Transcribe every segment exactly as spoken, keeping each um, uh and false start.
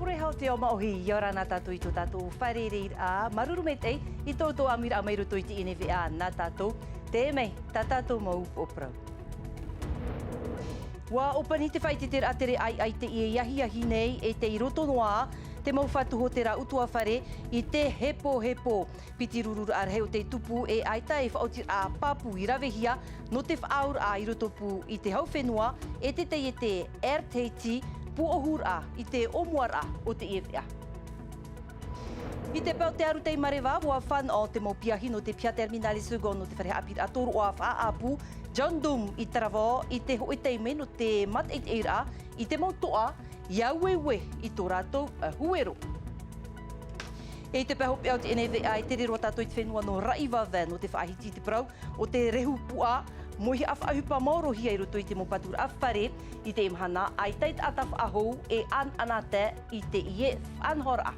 Pure hau te ao maʻohi, ʻia ora na tātou i tō tātou fārereiraʻa, māuruuru maitaʻi i tō tātou ʻāmuiraʻa mai roto i teie nei veʻa nā tātou, teie mai tā tātou mau upoʻo parau. ʻUa ʻōpani te faʻaʻiteʻiteraʻa tere ʻaeʻae i teie ahiahi nei, e tei roto noa te mau fatu hōtēra ʻutuāfare i te hepohepo. Piti rururaʻa rahi o tei tupu, e ʻaita e faʻaotiraʻa pāpū i ravehia nō te faʻaauraʻa i rotopū i te hau fenua, e te taiete R T T, pūʻohuraʻa i te ʻōmuaraʻa o teie veʻa. I te pae o te aru tei Mareva, ʻua fānaʻo te mau piahi nō te piha terminale seconde nō te fare haʻapiʻiraʻa tōroʻa faʻaʻapu John Doom i Taravao i te hōʻē taime nō te mātaʻitaʻiraʻa i te mau toʻa ʻia ueue i tō rātou, ā, huero. E i te pae hopeʻa o teie nei veʻa, e tere roa tātou i te fenua nō Raʻivave nō te faʻahiti i te parau o te rehu puʻa, moihaʻa faʻaʻohipa maorohia i roto i te mau paturaʻa fare i teie mahana, ʻaita e taʻata faʻahou e ʻanaʻanatae i teie faʻanahoraʻa.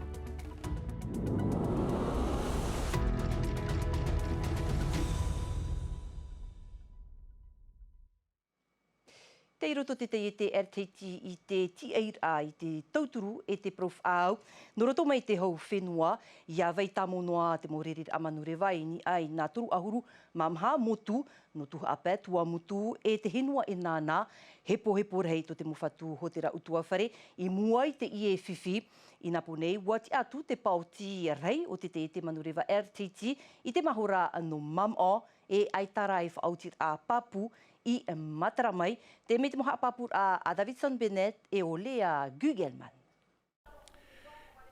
Tei roto te taiete R T T i te tīaʻiraʻa i te tauturu e te parau faʻaau nō roto mai te hau fenua, ʻia vai tāmau noa te mau rereraʻa manureva i niʻa i nā toru ʻahuru mā maha motu, nō Tuhaʻa pae, Tuamotu, e te henua e nānā, hepohepo rahi tō te mau fatu hōtēra ʻutuāfare i mua i teie fifi. I nā pō nei, ʻua tiʻa atu te paoti rahi o te taiete manureva R T T i te mahora nō Mamaʻo, e ʻaita rā e faʻaotiraʻa pāpū i matara mai. Teie mai te mau haʻapāpūraʻa a Davidson Bennett e ʻo Leah Gugelman.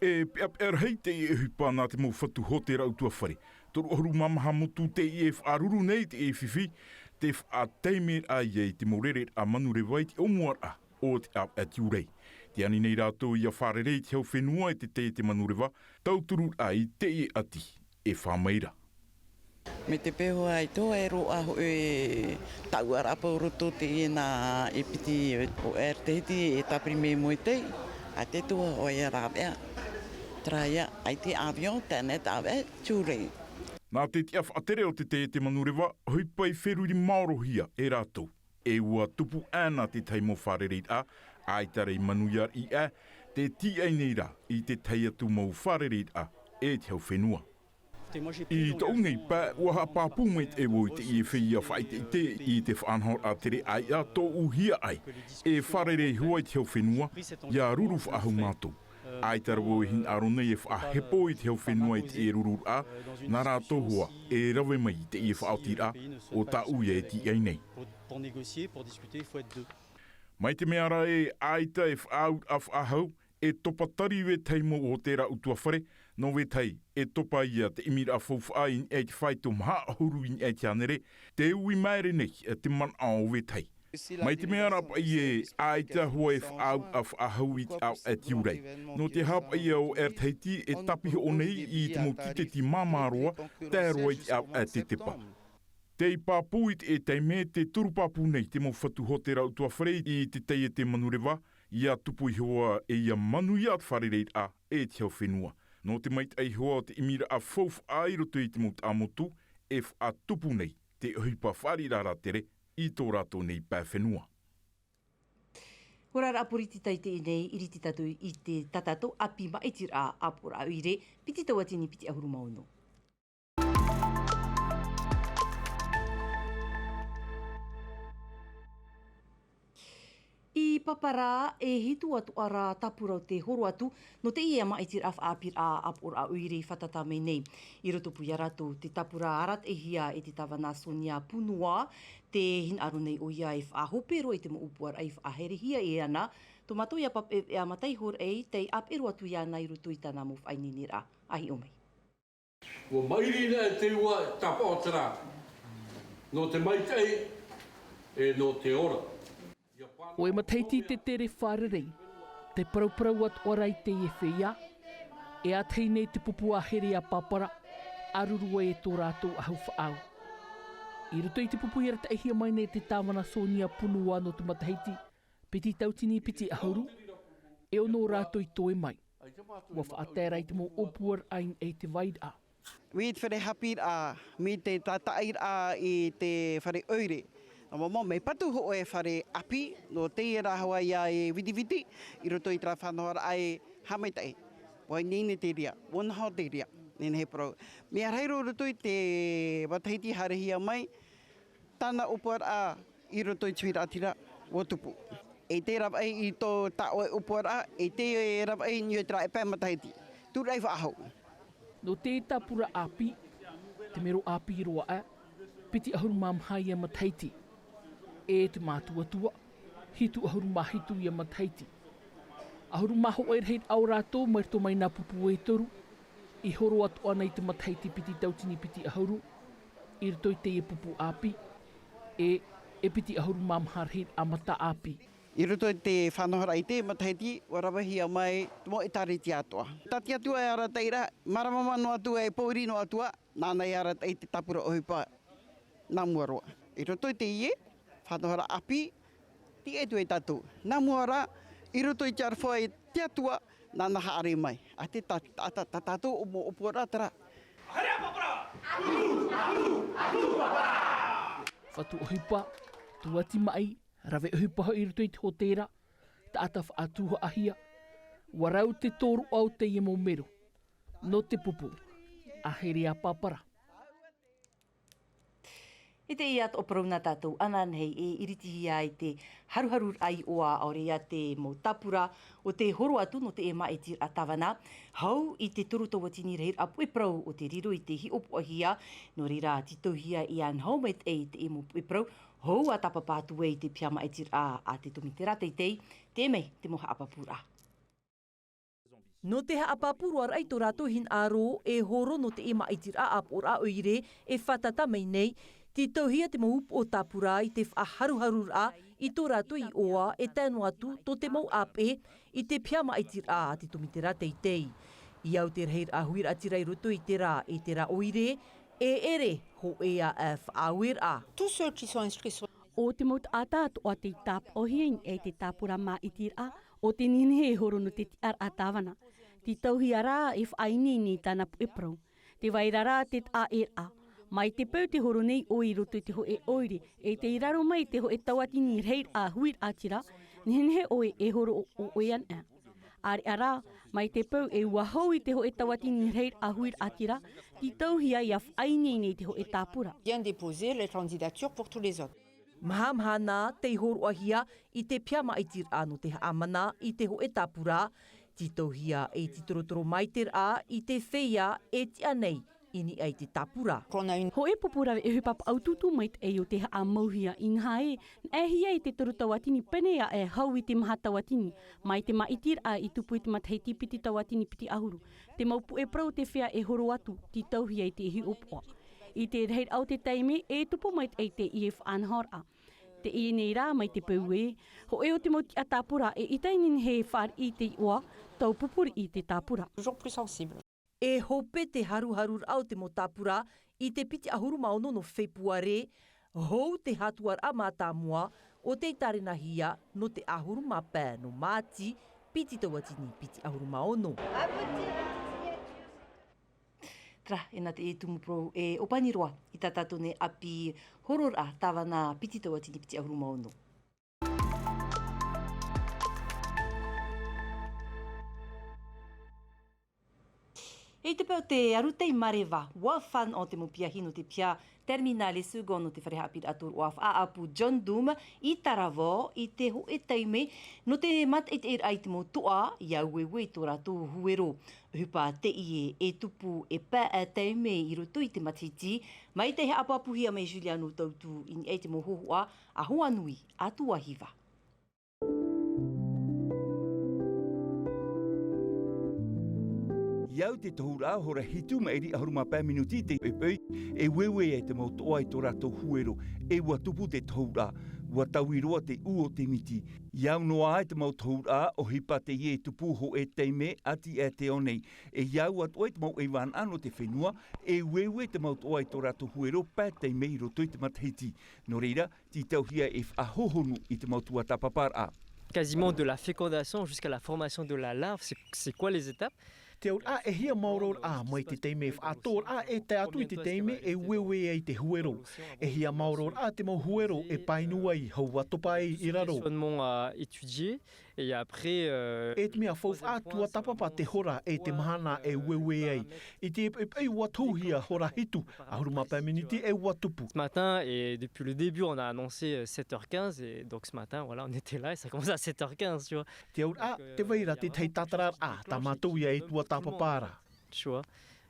E peʻapeʻa rahi teie ʻohipa nā te mau fatu hōtēra ʻutuāfare. Toru ʻahuru mā maha motu teie e faʻaruru nei teie fifi, te faʻataimeraʻa ia i te mau rereraʻa manureva i te ʻōmuaraʻa o te ʻāvaʻe tiurai. Tē ani nei rātou ʻia fārerei i te hau fenua e te taiete manureva, tautururaʻa i teie ʻati e fā mai ra. Mai te peu atoʻa e roaʻa hoʻi taua rāpae roto teie nā e piti o R T T e tāpiri mai moe tei, a te tua o ia rāveʻa. Terā ia, ʻaita avion, tēnei tāveʻa, tiurai. Nā te tiʻa faʻatere o te taiete manureva, ʻohipa i feruri maorohia e rātou. E ʻua tupu ʻana te tahi mau fārereiraʻa, ʻaita rā i manuia riʻi ʻā, tē tīaʻi nei rā i te tahi atu mau fārereiraʻa e te hau fenua. I tōʻu nei pae, ʻua haʻapāpū maitaʻi vau i teie feiā faʻaʻiteʻite i te faʻanahoraʻa tere ʻāiʻa tōʻu hiaʻai, e fārerei hoʻi i te hau fenua, ʻia ruru faʻahou mātou. ʻAita rā vau e hinaʻaro nei e faʻahepo i te hau fenua i teie rururaʻa, nā rātou hoʻi e rave mai i teie faʻaotiraʻa, ʻo tāʻu ia e tīaʻi nei. Mai te mea rā ē ʻaita e faʻaauraʻa faʻahou, e topa tari vetahi mau hōtēra ʻutuāfare, nō vetahi, e topa ia te ʻimiraʻa faufaʻa i niʻa i te fāito maha ʻahuru i niʻa i te hānere, tē ui māere nei te manaʻo o vetahi. Mai te mea rā paʻi ē, ʻaita hoʻi e faʻaauraʻa faʻahou i te ʻāvaʻe tiurai. Nō te aha paʻi ē ʻo Air Tahiti e tāpihoʻo nei i te mau tīteti māmā roa, tae roa i te ʻāvaʻe tetepa. Tei pāpū i te, e taime tē turu pāpū nei te mau fatu hōtēra ʻutuāfare i te taiete manureva, ʻia tupu iho ā e ʻia manuia te fārereiraʻa e te hau fenua. Nō te maitaʻi iho ā o te ʻimiraʻa faufaʻa i roto i te mau taʻamotu, e faʻatupu nei te ʻohipa fāriʻiraʻa tere i tō rātou nei pae fenua. Oraraʻa poritita i teie nei, ʻiriti tātou i te, tā tātou ʻāpī māʻitiraʻa ʻāpoʻoraʻa ʻoire, piti tauatini piti ʻahuru mā ono. I Papara, e hitu atoʻa rā tāpura o te horo atu, nō teie māʻitiraʻa faʻaʻāpīraʻa ʻāpoʻoraʻa ʻoire i fātata mai nei. I rotopū ia rātou te tāpura arataʻihia e te tāvana Sonia Punua, tē hinaʻaro nei ʻoia e faʻahope roa i te mau ʻōpuaraʻa i faʻaherehia e ana, tō mātou ia papaʻi veʻa mataiho raʻi, tei ʻāpeʻe roa atu iāna i roto i tāna mau faʻaineineraʻa. ʻA hiʻo mai. ʻUa maʻiri nei te ua e tāpaʻo terā, nō te maitaʻi, e nō te ora. Hōʻē matahiti te tere fārerei, te parauparau atoʻa rā i teie feiā, e ʻātahi nei te pupu ā here a Papara, ʻa ruru ai e tō rātou ʻahu faʻaau. I roto i te pupu i arataʻihia mai nei e te tāvana Sonia Punua nō te matahiti, piti tauatini piti ʻahuru, e ono rātou i toe mai. ʻUa faʻatae rā i te mau ʻōpuaraʻa i niʻa i te vairaʻa. ʻUa i te fare haʻapiʻiraʻa, mai te tātaʻiraʻa i te fare ʻoire. Nō momo, mea patu hōʻē fare ʻāpī, nō teie rā hoʻi ia e vitiviti, i roto i terā faʻanahoraʻa e Haʻamaitaʻi. ʻUa ineine te reira, ʻua naho te reira. Nehenehe e parau. Mea rahi roa i roto i te matahiti haerehia mai, tāna ʻōpuaraʻa i roto i te huiraʻatira ʻua tupu. E te ravaʻi i tō tā ʻoe ʻōpuaraʻa, e te ravaʻi i niʻa i te raʻi pae matahiti. Tūraʻi faʻahou. Nō te tāpura ʻāpī, te mero ʻāpī roa aʻe, piti ʻahuru mā maha ia matahiti. E te mātuatua, hitu ʻahuru mā hitu ia matahiti. ʻAhuru mā hōʻē rahiraʻa o rātou mai roto mai nā pupu e toru, i horo atoʻa nei te matahiti piti tauatini piti ʻahuru, i roto i teie pupu ʻāpī, e, e piti ʻahuru mā maha rahiraʻa mataʻāpī. I roto i te faʻanahoraʻa i te matahiti, ʻua ravehia mai te mau ʻētārētia atoʻa. Tā te Atua e arataʻi ra, māramarama noa atu, e pōiri noa atu, nāna e arataʻi te tāpura ʻohipa nā mua roa. I roto i teie faʻanahoraʻa ʻāpī, tiʻa atu ai tātou. Nā mua rā, i roto i te aroha e te Atua, nāna haʻaʻore mai. ʻA te ta-, ta-, ta-, tā tātou mau ʻōpuaraʻa terā. Fatu ʻohipa, tuati maʻi, rave ʻohipa hoʻi i roto i te hōtēra, taʻata faʻatuhaʻahia, ʻua rau te tōroʻa o teie mau mero. Nō te pupu, ʻa Here a Pāpara. I teie atoʻa parau nā tātou ananahi e iritihia ai te haruharuraʻa iʻoa, ʻaore ia te mau tāpura o te horo atu nō te māʻitiraʻa tāvana. Hou i te toru tauatini rahiraʻa puʻe parau o te riro i te hiʻopoʻahia, nō reira, tītauhia ʻia naho maitaʻi i te mau puʻe parau, hou ʻa tāpapa atu ai i te piha māʻitiraʻa a te Tōmitera Teitei, teie mai te mau haʻapāpūraʻa. Nō te haʻapāpū roa raʻa i tō rātou hinaʻaro e horo nō te māʻitiraʻa ʻāpoʻoraʻa ʻoire e fātata mai nei, tītauhia te mau upoʻo tāpura i te faʻaharuharuraʻa i tō rātou iʻoa e tae noa atu tō te mau ʻāpeʻe i te piha māʻitiraʻa a te Tōmitera Teitei. I au te rahiraʻa huiraʻatira i roto i terā e terā ʻoire, e ʻere hōʻē aʻe faʻaueraʻa. Tous ceux qui sont inscrits sur ʻO te mau taʻata atoʻa tei tāpaʻohia i niʻa i te tāpura māʻitiraʻa, ʻo te nehenehe e horo nō te tiʻaraʻa tāvana. Tītauhia rā e faʻaineine i tāna puʻe parau. Tē vai ra rā te taʻaʻēraʻa. Mai te peu tē horo nei ʻoe i roto i te hōʻē ʻoire, e tei raro mai te hōʻē tauatini rahiraʻa huiraʻatira, nehenehe ʻoe e horo ʻo, ʻo ʻoe anaʻe. ʻĀreʻa rā, mai te peu e ua hou i te hōʻē tauatini rahiraʻa huiraʻatira, tītauhia ʻia faʻaineine i te hōʻē tāpura. Bien déposer les candidatures pour tous les autres. Mahamahana tei hōroʻahia i te piha māʻitiraʻa nō te haʻamana i te hōʻē tāpura, tītauhia e tītorotoro mai te raʻa i te feiā e tiʻa nei i niʻa i te tāpura. Hōʻē pupu rave ʻohipa paʻautūtū maitaʻi o te haʻamauhia inaha ē, naʻe hia i te toru tauatini pēnei aʻe hou i te maha tauatini, mai te māʻitiraʻa i tupu i te matahiti piti tauatini piti ʻahuru. Te mau puʻe parau te feiā e horo atu, tītauhia i te hiʻopoʻa. I te rahiraʻa o te taime, e tupu maitaʻi teie faʻanahoraʻa. Teie nei rā, mai te peu ē, hōʻē o te mau tiʻatāpura e ʻita i nehenehe e fāriʻi i te iʻoa, tau pupuriʻi i te tāpura. Toujours plus sensible. E hope te haruharuraʻa o te mau tāpura i te piti ʻahuru mā ono nō Fepuare, hou te hatuaraʻa mātāmua o tei tārenahia nō te ʻahuru mā pae nō Māti, piti tauatini piti ʻahuru mā ono. Terā, e nā te tumu parau e ʻōpani roa i tā tātou nei ʻāpī hororaʻa tāvana piti tauatini piti ʻahuru mā ono. I te peu o te aru tei mareva, ʻua fānaʻo te mau piahi nō te piha terminale second nō te fare haʻapiʻiraʻa tōroʻa faʻaʻapu John Doom i Taravao i te hōʻē taime nō te mātaʻitaʻiraʻa i te mau toʻa, ʻia ueue i tō rātou huero. ʻOhipa teie e tupu e pae taime i roto i te matahiti, mai te haʻapāpūhia mai Juliano Tautu i niʻa i te mau hōhoʻa a Hoanui a Tuahiva. I au te tohuraʻa, hora hitu maʻiri ʻahuru mā pae minuti i te poʻipoʻi, e ueue ai te mau toʻa i tō rātou huero, e ʻua tupu te tohuraʻa, ʻua taui roa te ʻū o te miti. I au noa ai te mau tohuraʻa, ʻohipa teie e tupu hōʻē taime ʻati aʻe te ao nei. E i au atoʻa i te mau ʻaivānaʻa nō te fenua, e ueue te mau toʻa i tō rātou huero pae taime i roto i te matahiti. Nō reira, tītauhia e faʻahohonu i te mau tuatāpaparaʻa. Quasiment de la fécondation jusqu'à la formation de la larve, c'est, c'est quoi les étapes ? Te auraʻa, e hia maororaʻa mai te taime faʻatoʻoraʻa e tae atu i te taime e ueue ai te huero. E hia maororaʻa te mau huero e painu ai, hou ʻua topa ai i raro. Questionnement à étudier. Et après, euh, e te mea faufaʻa tuatāpapa te hora e te mahana e ueue ai. I te ʻepoʻepo ʻua tohuhia hora hitu, ʻahuru mā pae miniti e ua tupu. Ce matin, et depuis le début, on a annoncé, euh, sept heures quinze, et donc ce matin, voilà, on était là, et ça commence à sept heures quinze, tu vois. Te auraʻa, te vai ra te tahi tātararaʻa tā mātou ia e tuatāpapa ra. Tu vois.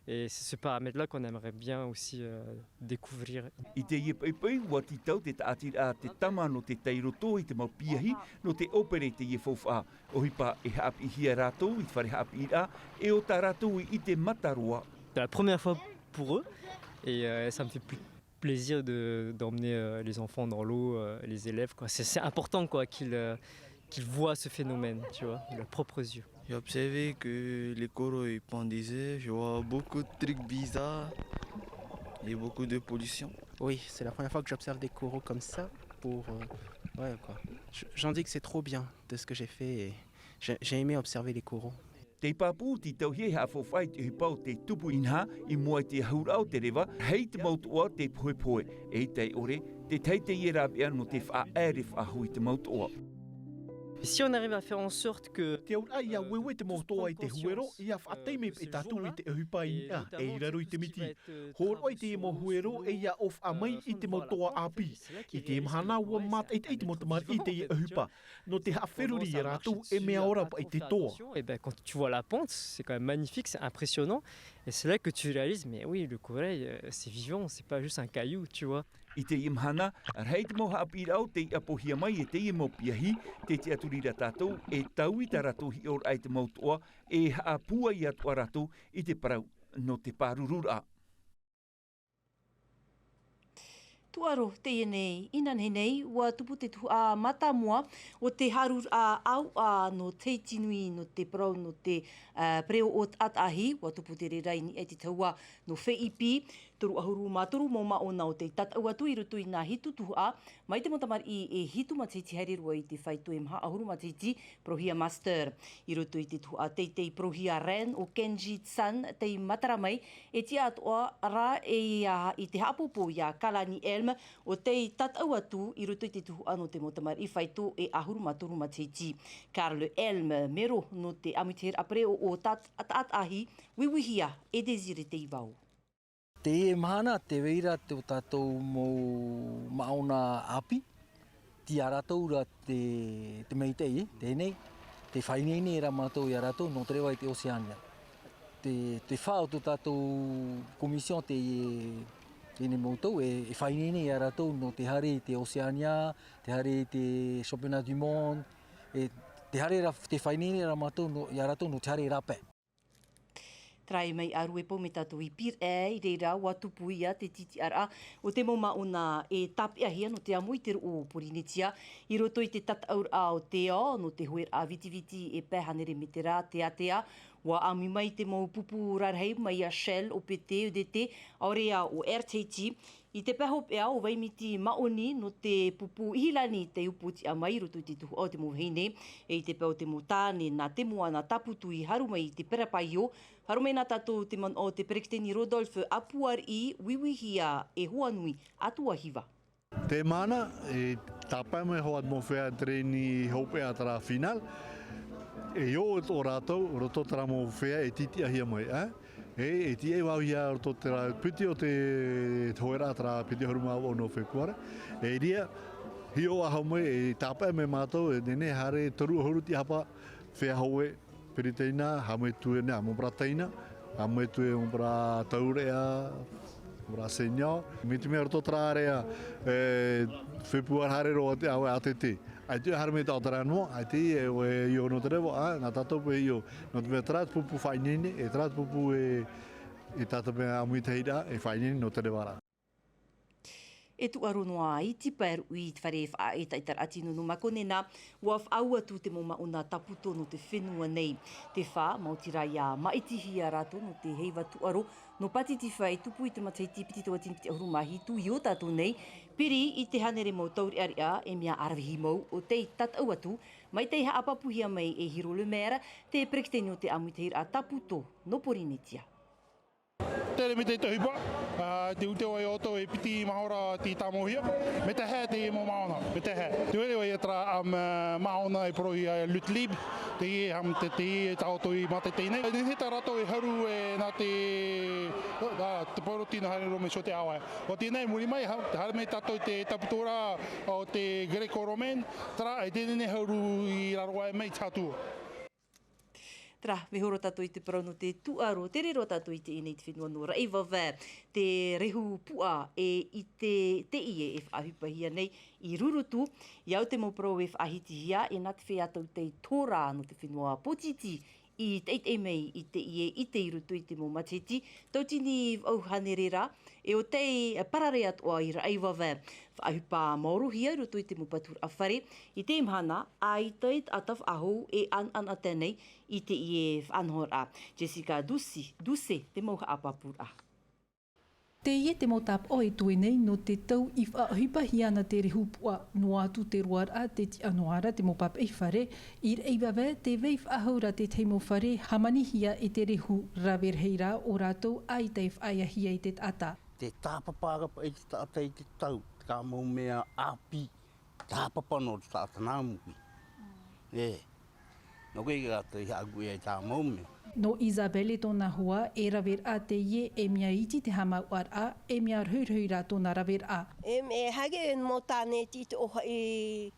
Et c'est ce paramètre-là qu'on aimerait bien aussi, euh, découvrir. I teie poʻipoʻi, ʻua tītau te tāʻatiraʻa a te tama nō te tairoto i te mau piahi nō te ʻōpere i teie faufaʻa. ʻOhipa e haʻapiʻihia rātou i te fare haʻapiʻiraʻa, e ʻo tā rātou i ʻite mata roa. C'est la première fois pour eux, et, euh, ça me fait pl-, plaisir de, d'emmener, euh, les enfants dans l'eau, euh, les élèves, quoi. C'est, c'est important, quoi, qu'ils, euh, qu'ils voient ce phénomène, tu vois, de leurs propres yeux. J'ai observé que les coraux, ils pondent des œufs, je vois beaucoup de trucs bizarres et beaucoup de pollution. Oui, c'est la première fois que j'observe des coraux comme ça. Pour, euh, ouais, quoi. Je, j'en dis que c'est trop bien de ce que j'ai fait et j'ai, j'ai aimé observer les coraux. Tei pāpū, tītauhia e haʻafaufaʻa i te ʻohipa o te tupu inaha i mua i te ahuraʻa o te reva, hei te mau toʻa te pohepohe, e ʻaita e ʻore, te tahi teie rāveʻa nō te faʻaʻere faʻahou i te mau toʻa. Si on arrive à faire en sorte que, te auraʻa ia ueue te mau toʻa i te huero, ia faʻataime paʻi tātou i te ʻohipa i niʻa, e i raro i te miti. Hōroʻa i te mau huero, e ia ʻōfaʻa mai i te mau toʻa ʻāpī. I te mahana, ʻua mātaʻitaʻi te mau tamariʻi i teie ʻohipa. Nō te haʻaferuri ia rātou e mea ora paʻi te toʻa. Eh ben, quand tu vois la pente, c'est quand même magnifique, c'est impressionnant. Et c'est là que tu réalises, mais oui, le corail, euh, c'est vivant, c'est pas juste un caillou, tu vois. I teie mahana, rahi te mau haʻapiʻiraʻa tei ʻapohia mai e teie mau piahi, tē tiʻaturi ra tātou e taui tā rātou hiʻoraʻa i te mau toʻa, e haʻapūai atoʻa rātou i te parau nō te pārururaʻa. Tuʻaro teie nei, inanahi nei, ʻua tupu te tuhaʻa mātāmua o te hāruraʻa ʻauʻa nō Tahiti Nui, nō te parau, nō te, ā, pereoʻo taʻataʻahi, ʻua tupu te reira i niʻa i te tahua nō Feiʻipi, toru ʻahuru mā toru mau māʻona o tei tataʻu atu i roto i nā hitu tuhaʻa, mai te mau tamariʻi e hitu matahiti haere roa i te fāito e maha ʻahuru matahiti, parauhia Master. I roto i te tuhaʻa teitei parauhia Ren ʻo Kenji Tsan tei matara mai, e tiʻa atoʻa rā e ia i te haʻapōpō ia Kalani Elm ʻo tei tataʻu atu i roto i te tuhaʻa nō te mau tamariʻi fāito e ʻahuru mā toru matahiti. Carl Elm, mero nō te ʻāmuitahiraʻa pereoʻo tat-, taʻataʻahi, uiuihia e Désiré Teivao. Teie mahana, tē vai ra tō tātou mau māʻona ʻāpī, tei ia rātou ra te, te maitaʻi, teie nei, tē faʻaineine ra mātou ia rātou nō te reva i te Oceania. Te, te fā o tō tātou commission teie, teie nei mau tau, e, e faʻaineine ia rātou nō te haere i te Oceania, te haere i te Championnat du Monde, e te haere ra, tē faʻaineine ra mātou nō, ia rātou nō te haere rāpae. Tarai mai a Ruepou mai tātou i Pirae, i reira ʻua tupu ia te tītiʻaraʻa o te mau māʻona e tāpeʻahia nō te amo i te roʻo o Porinetia, i roto i te tataʻuraʻa o te ao, nō te hoeraʻa vitiviti e pae hānere mētera te ātea, ʻua ʻāmui mai te mau pupu rarahi mai ia Shell, O P T, E D T, ʻaore ā ʻo Air Tahiti, I te pae hopeʻa ʻo Vaimiti Maʻoni nō te pupu Ihilani tei upootiʻa mai i roto i te tuhaʻa o te mau vahine, e i te pae o te mau tāne nā te moana Taputu i haru mai i te Perepaio, haru mai nā tātou te manaʻo o te peretiteni Rodolphe Apuariʻi, uiuihia e Hoanui Atuahiva. Teie mahana, e tāpae mai hoʻi te mau feiā terā hopeʻa terā final, e ʻo tō rātou, roto terā mau feiā e tītiʻahia mai, ē? E, e tiʻa vau ia roto terā piti o te, te hoeraʻa terā piti ʻahuru mā vaʻu nō Fepuare. E ʻia, hiʻo aʻe mai, e tāpae mai mātou, e nehenehe haere toru ʻahuru tiʻahapa feiā hoe, peretiteni, haʻamau atu e nā, mau parau taina, haʻamau atu e mau parau taureʻa, mau parau senior. Mai te mea roto terā area, e, Fepuare haere roa te ʻāvae A T T. ʻAita e haere mai te ʻaotara noa, ʻaita e, e, ʻio nō te reva, ā, nā tātou paʻi ʻio. Nō te mea terā te pupu faʻaineine, e terā te pupu e, e tātou paʻi ʻāmuitahiraʻa, e faʻaineine nō te reva ra. E tūʻaro noa i te pae ruʻi i te fare faʻaʻetaʻetaraʻa tino nō Makonena, ʻua faʻaau atu te mau māʻona Taputo nō te fenua nei. Te fā, maoti rā ʻia māʻitihia rātou nō te heiva tūʻaro nō Pātitifā e tupu i te matahiti piti tauatini piti ʻahuru mā hitu i ō tātou nei, piri i te hānere mau taureʻareʻa e mea ʻaravihi mau ʻo tei tataʻu atu, mai tei haʻapāpūhia mai e Hiro Lemaire, te peretiteni o te ʻāmuitahiraʻa Taputo nō Porinetia. Tere mai te ʻohipa, ā, te ʻūtē ʻoe ʻoutou e piti mahora te tāmauhia. Mea tahi te mau māʻona, mea tahi. Te ʻoe ʻoe e terā, ā, māʻona e parauhia e lutte libre, teie e ham-, te, teie tā ʻoutou i mātaʻitaʻi nei. E nehenehe tā rātou e haru e nā te, ā, te paroti nō haere roa mai i te ʻāvae. ʻO teie nei, muri mai, ha-, te haere mai tātou i te taputoʻa o te Greco-Romain, terā, e teie nei haru i raro aʻe mai i te Atua. Terā, mea horo tātou i te parau nō te tūʻaro, tere roa tātou i teie nei te fenua nō Raivava, te rehu puʻa e i te, teie e faʻaʻohipahia nei i Rurutu, ʻia au te mau parau e faʻahitihia, e nā te feiā tautai tora nō te fenua pōtiti, i teitei mai i teie ʻite i roto i te mau matahiti, tautini vaʻu hānere ra, e ʻo tei parare atoʻa i Raivava. Faʻaʻohipa maorohia i roto i te mau paturaʻa fare, i teie mahana, ʻaita e taʻata faʻahou e ʻanaʻanatae nei i teie faʻanahoraʻa. Jessica Dusi, Duse, te mau haʻapāpūraʻa. Teie te mau tāpaʻo e toe nei nō te tau i faʻaʻohipahia ana te rehu puʻa, noa atu te roaraʻa, te tiʻa noa ra te mau papaʻi fare, i Raivava, tē vai faʻahou ra te tahi mau fare, hāmanihia e te rehu, rave rahi rā ō rātou ʻaita e faʻaeahia e te taʻata. Te tāpapa ra paʻi te taʻata i te tau, te kā mau mea ʻāpī, tāpapa nō te taʻata nā muri. E, nō reira rātou i haʻaruʻe ai tā mau mea. Nō Isabelle tōna hoa, e rave raʻa teie, e mea iti te haʻamāuʻaraʻa, e mea rohirohi rā tōna rave raʻa. E, e haere e mau tāne i te ʻōhaʻi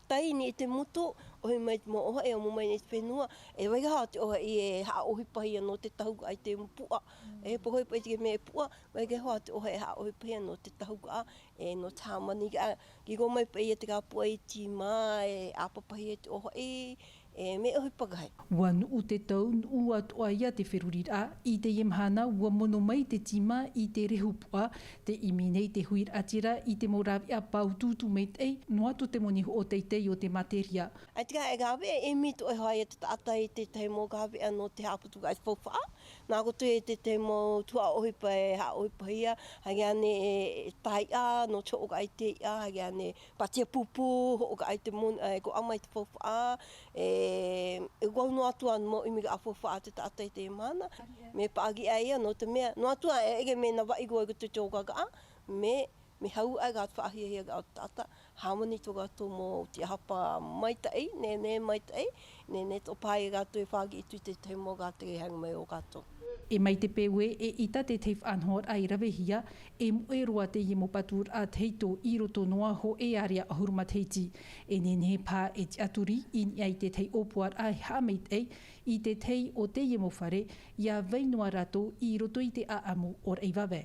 tahi nei i te motu, ʻohi mai te mau ʻōhaʻi, ʻōmua mai nei te fenua, e vai ra hoʻi te ʻōhaʻi e haʻaʻohipahia nō te tahuraʻa i te puʻa. E pohe paʻi te mea e puʻa, vai ra hoʻi te ʻōhaʻi e haʻaʻohipahia nō te tahuraʻa, e nō te hāmaniraʻa, riro mai paʻi ia te kā puʻa i tīmā, e ʻāpapahia te ʻōhaʻi, e mea ʻohipa rahi. ʻUa nuʻu te tau, nuʻu atoʻa ia te feruriraʻa, i teie mahana, ʻua mono mai te tīmā i te rehu puʻa, tē ʻimi nei te huiraʻatira i te mau rāveʻa pāutuutu maitaʻi, noa atu te moni hoʻo teitei o te materia. ʻAita rā e rāveʻa, e ʻimi atoʻa hoʻi ia te taʻata i te tahi mau rāveʻa nō te haʻaputuraʻa i te faufaʻa. Nā roto i te tahi mau tuhaʻa ʻohipa e haʻaʻohipahia, haere ānei e taiʻa, nō te hoʻoraʻa i te iʻa, haere ānei pātia pūpū, hoʻoraʻa i te mon-, e, roaʻa mai te faufaʻa, e, e rau noa atu ā mau ʻimiraʻa faufaʻa a te taʻata i teie mahana. Mea paʻari ʻā ia, nō te mea, noa atu ā e ʻere mea navaʻi roa i roto i te oraraʻa, mea, mea hau aʻe rā te faʻahiahiaraʻa o te taʻata, hāmani tō rātou mau tiʻahapa maitaʻi, nehenehe maitaʻi, nehenehe toʻa paha ia rātou e fāriʻi atu i te tahi mau rātere e haere mai ō rātou. E mai te peu ē, eʻita te tahi faʻanahoraʻa i ravehia, e moʻe roa teie mau paturaʻa tahito i roto noa hōʻē ārea ʻahuru matahiti. E nehenehe paha e tiʻaturi i niʻa i te tahi ʻōpuaraʻa e haʻamaitaʻi i te tahi o teie mau fare, ʻia vai noa rātou i roto i te ʻāʻamu o Raivava.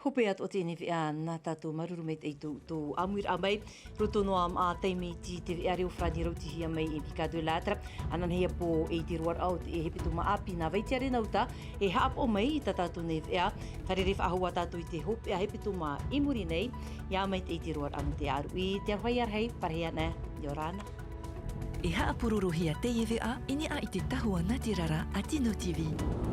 Hope atu o teie veʻa nā tātou māuruuru maitaʻi i tō, tō ʻāmuiraʻa mai, roto noa mā taime iti te veʻa reo farāni rautihia mai e Mika de Lattre, ananahi ā pō e i te roaraʻa o te hepetoma ʻāpī nā Vaitiare Nauta, e haʻapaʻo mai i tā tātou nei veʻa, fārerei faʻahou ā tātou i te hopeʻa hepetoma i muri nei, ʻia maitaʻi te roaraʻa nō te ʻāruʻi, te aroha ia rahi, parahia ana, ʻia ora na. E haʻapurorohia teie veʻa i niʻa i te tahua nātirara a Tino T V.